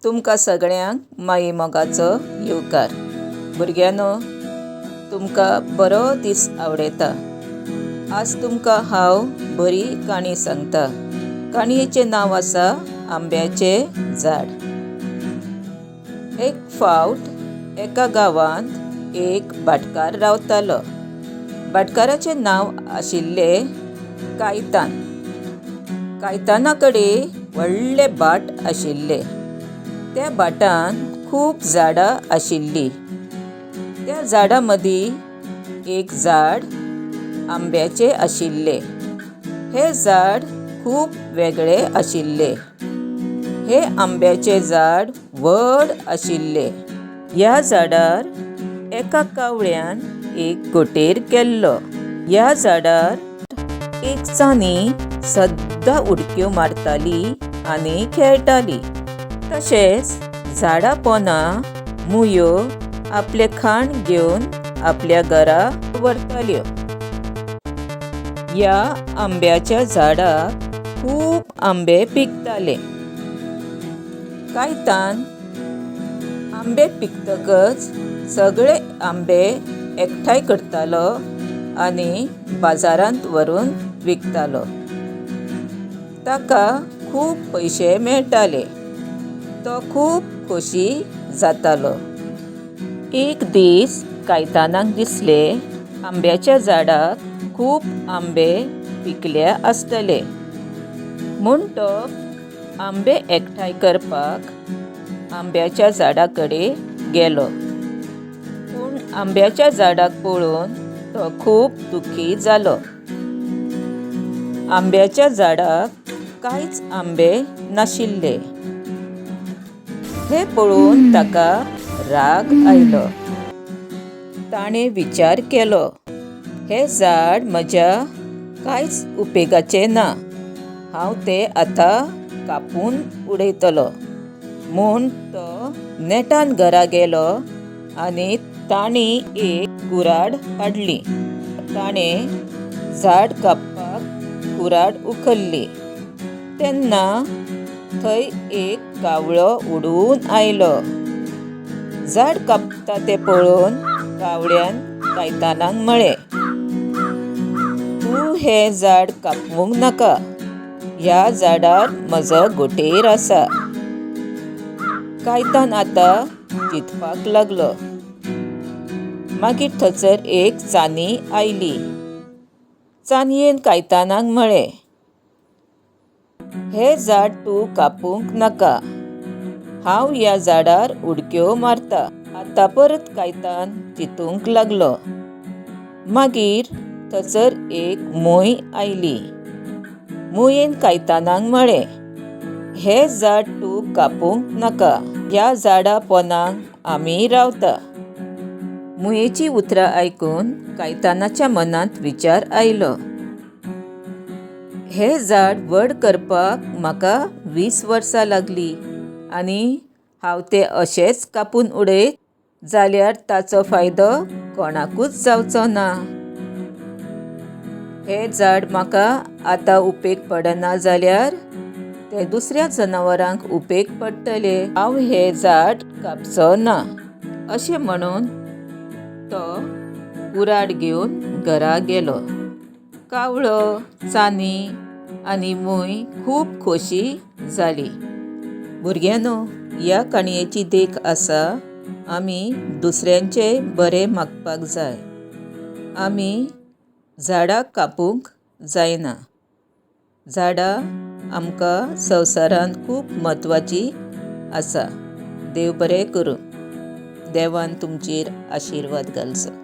तुमकां सगळ्यांक माई मोगाचो येवकार. भुरग्यांनो, तुमकां बरो दीस आवडयता. आज तुमकां हांव बरी काणी सांगता. काणयेचें नांव आसा आंब्याचें झाड. एक फावट एका गांवांत एक भाटकार रावतालो. भाटकाराचें नांव आशिल्लें कायतान. कायताना कडेन व्हडलें भाट आशिल्लें. त्या भाटांत खूब झाडां आशिल्लीं. त्या झाडां मदीं एक झाड आंब्याचें आशिल्लें. हें झाड खूब वेगळें आशिल्लें. हें आंब्याचें झाड व्हड आशिल्लें. ह्या झाडार एका कावळ्यान एक घोंटेर केल्लो. ह्या झाडार एक चानी सद्दां उडक्यो मारताली आनी खेळटाली. तशेंच झाडां पोंदा मुयो आपलें खाण घेवन आपल्या घरा व्हरताल्यो. ह्या आंब्याच्या झाडाक खूब आंबे पिकताले. कायतान आंबे पिकतकच सगळे आंबे एकठांय करतालो आनी बाजारांत व्हरून विकतालो. ताका खूब पयशे मेळटाले. तो खूब खोशी जातालो. एक दीस कायतानाक दिसलें, आंब्याच्या झाडाक खूब आंबे पिकल्या आसतले. म्हूण तो आंबे एकठांय करपाक आंब्याच्या झाडा कडेन गेलो. पूण आंब्याच्या झाडाक पळोवन तो खूब दुखी जालो. आंब्याच्या झाडाक कांयच आंबे नाशिल्ले. हें पळोवन ताका राग आयलो. ताणें विचार केलो, हें झाड म्हज्या कांयच उपेगाचें ना. हांव तें आतां कापून उडयतलो. म्हूण तो नेटान घरा गेलो आनी तांणी एक कुराड हाडली. ताणें झाड कापपाक कुराड उखल्ली. तेन्ना थंय एक कावळो उडून आयलो. झाड कापता तें पळोवन कावळ्यान कायतानाक म्हळें, तूं हें झाड कापूंक नाका. ह्या झाडार म्हजो घोंटेर आसा. कायतान आतां चिंतपाक लागलो. मागीर थंयसर एक चानी आयली. चानयेन कायतानाक म्हळें, हें झाड तूं कापूंक नाका. हांव ह्या झाडार उडक्यो मारता. आतां परत कायतान चिंतूंक लागलो. मागीर थंयसर एक मूय आयली. मुयेन कायतानाक म्हळें, हें झाड तूं कापूंक नाका. ह्या झाडा पोंदाक आमी रावता. मुयेचीं उतरां आयकून कायतानाच्या मनांत विचार आयलो. हें झाड व्हड करपाक म्हाका 20 वर्सां लागलीं आनी हांव तें अशेंच कापून उडयत जाल्यार ताचो फायदो कोणाकूच जावचो ना. हें झाड म्हाका आतां उपेग पडना जाल्यार तें दुसऱ्या जनावरांक उपेग पडटलें. हांव हें झाड कापचो ना. अशें म्हणून तो कुराड घेवन घरा गेलो. कावळो, चानी आनी मूय खूब खोशी जाली. भुरग्यांनो, ह्या काणयेची देख आसा, आमी दुसऱ्यांचें बरें मागपाक जाय. आमी झाडां कापूंक जायना. झाडां आमकां संवसारांत खूब म्हत्वाचीं आसा. देव बरें करूं. देवान तुमचेर आशिर्वाद घालचो.